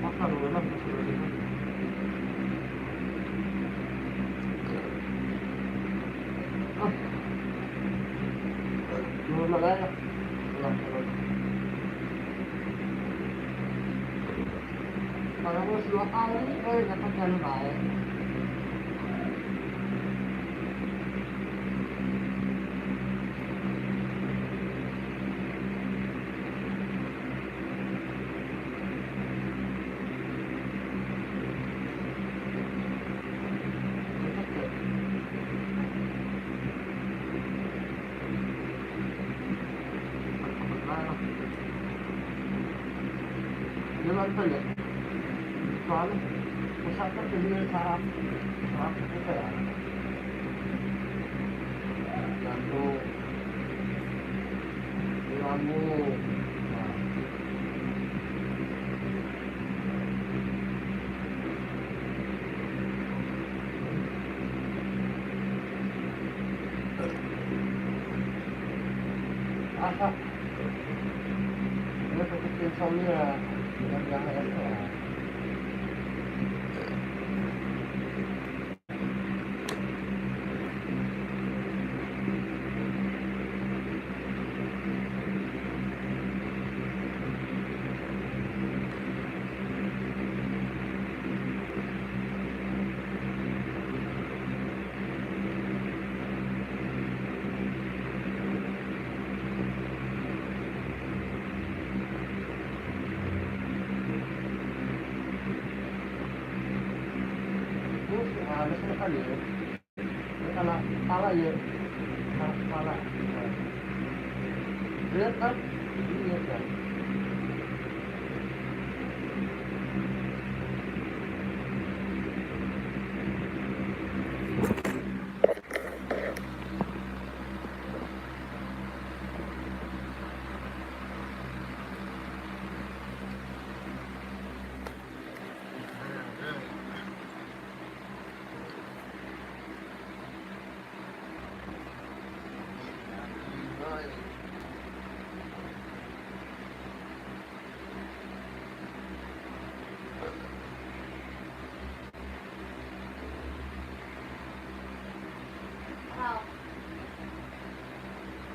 Makaroon. Malaya. Kalau mau dua kali, dapat jalan baik. Jalan saja. Soalnya pusatnya jadi sarap kita ya. Jantung, lambung. Asap. Ini seperti insomnia yang itu. Harus sekali ya. Kalau pala ya, pala. Lihat kan, ini kan.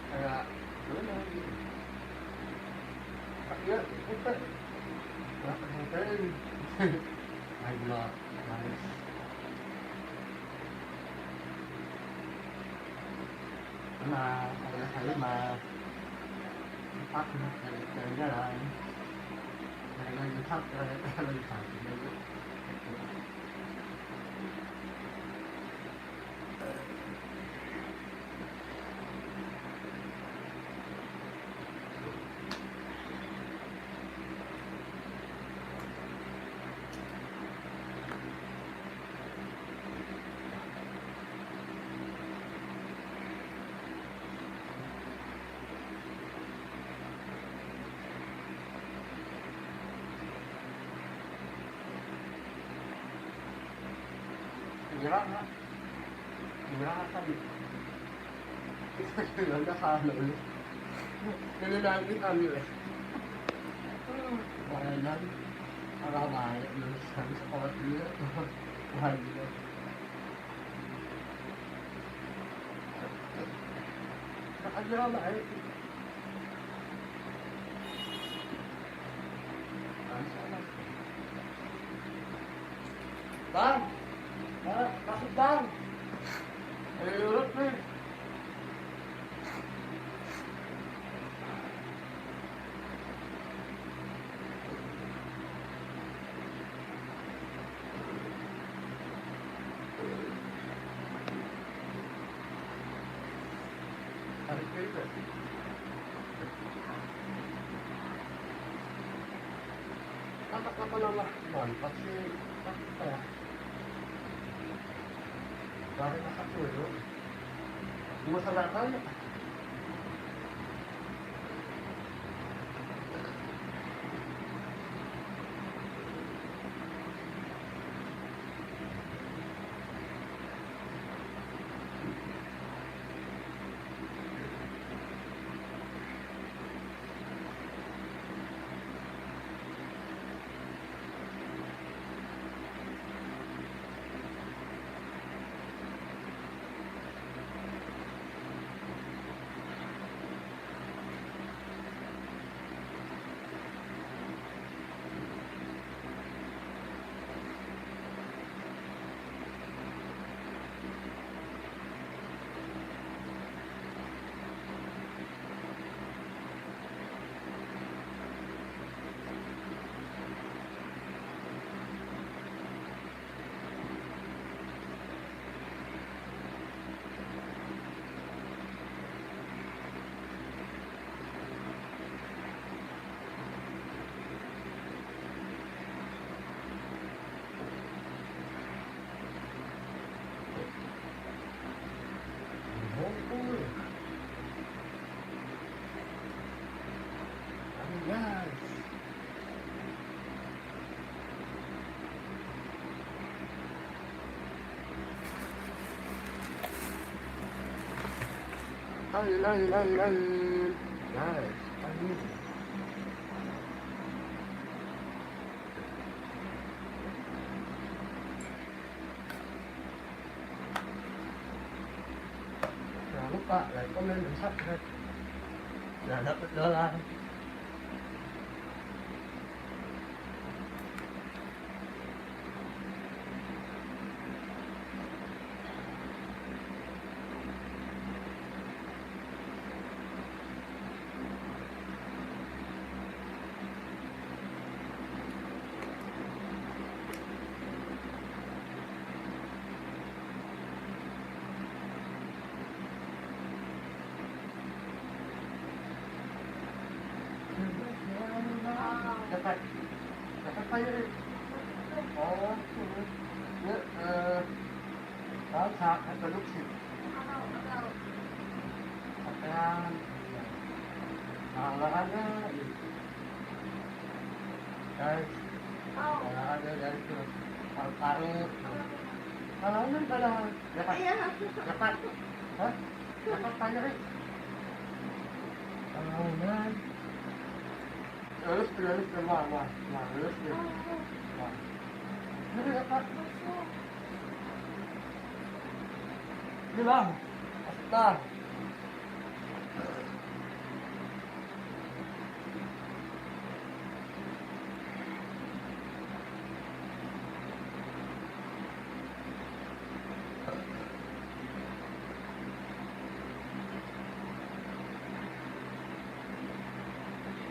Kayak mana gitu. Ya, kita nggak pengen. Ayo lah, manis. Nah, kalau saya mah empat dari jalan. Dari lagi satu, lagi satu. Gimana? Gimana tadi? Kita salah dulu. Ini lagi ambil ya. Bayan, arah baik, lulusan sekolah dia, bahagia. Tak aja baik. Bang, masuk bang. Urut nih. Tarik itu. Apa nama? Pasti ya. Dari masak dulu. Mau salah aja. lain. Guys, ini. Jangan lupa like, comment, dan subscribe. Jangan dapat dolar. Dapat kayo rin. Oo. Sa kaduksit. Ayan. Alakan na. Guys. Alakan na guys. Karot. Alakan pala. Dapat. Ha? Dapat kayo rin. Alakan. Terus mama. Terus. Ini dapat. Bilang. Asta.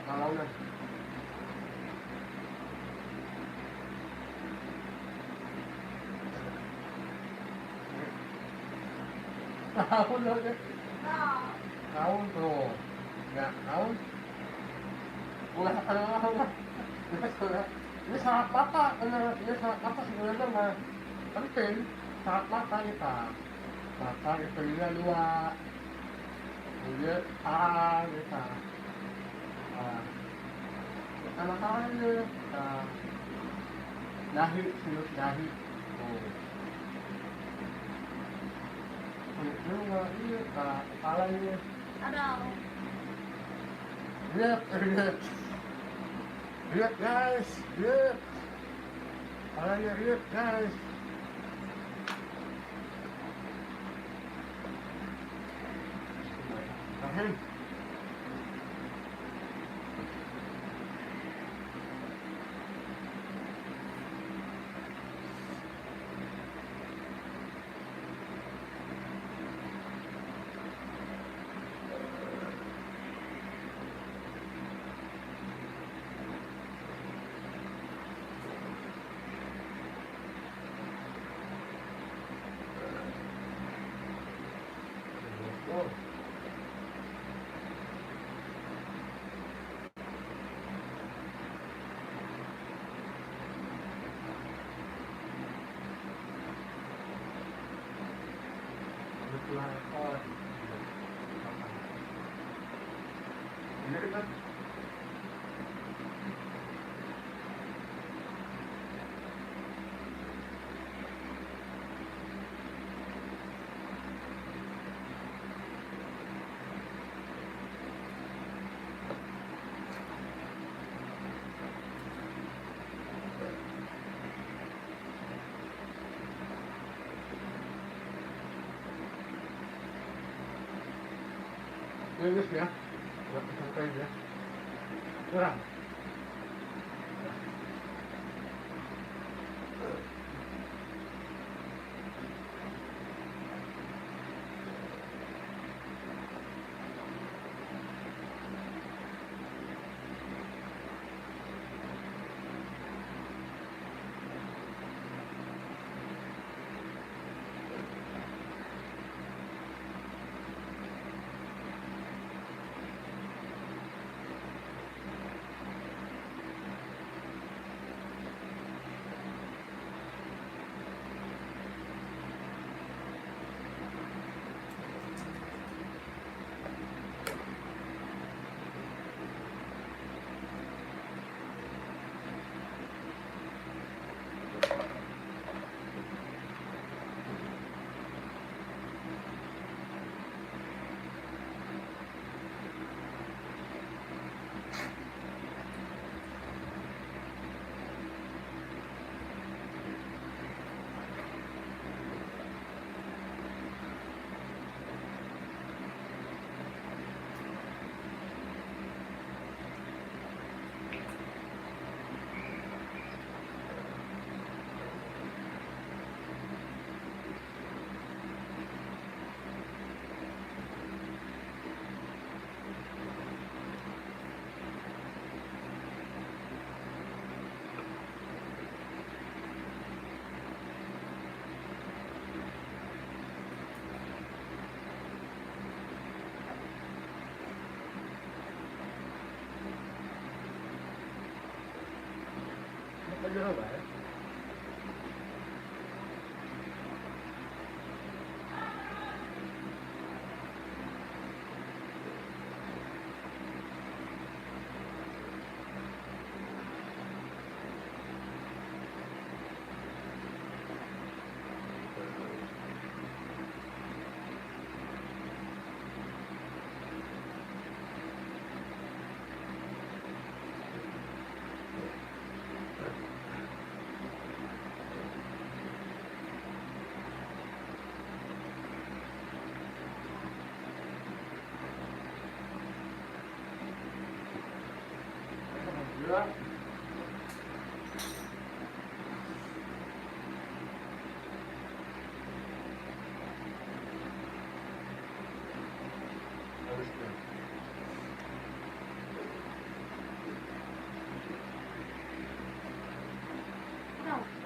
Kalau na. Naon lang eh. Naon bro. Ya, naon. Wala ka na nga. Ini sangat mata, ini sangat mata sebenarnya mah penting. Sangat mata kita. Mata itu dia dua. Dia kita. Anak-anak dahi, sinus dahi. Oh. Itu nggak iya, kepala ini. Ada. Lihat guys, lihat. Kepalanya lihat guys. Rahim. Oh. Ini kita Lilis ya, buat sampai ya. Kurang. nữa vậy. Nữa.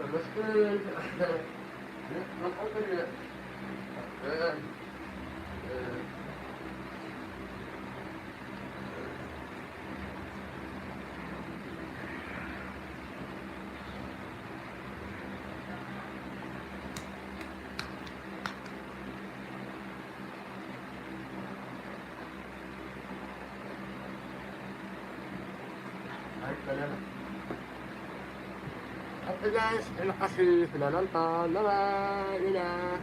المشكلة ما تقدر هاي كلام. Oke guys, terima kasih sudah nonton. Bye bye. Dadah.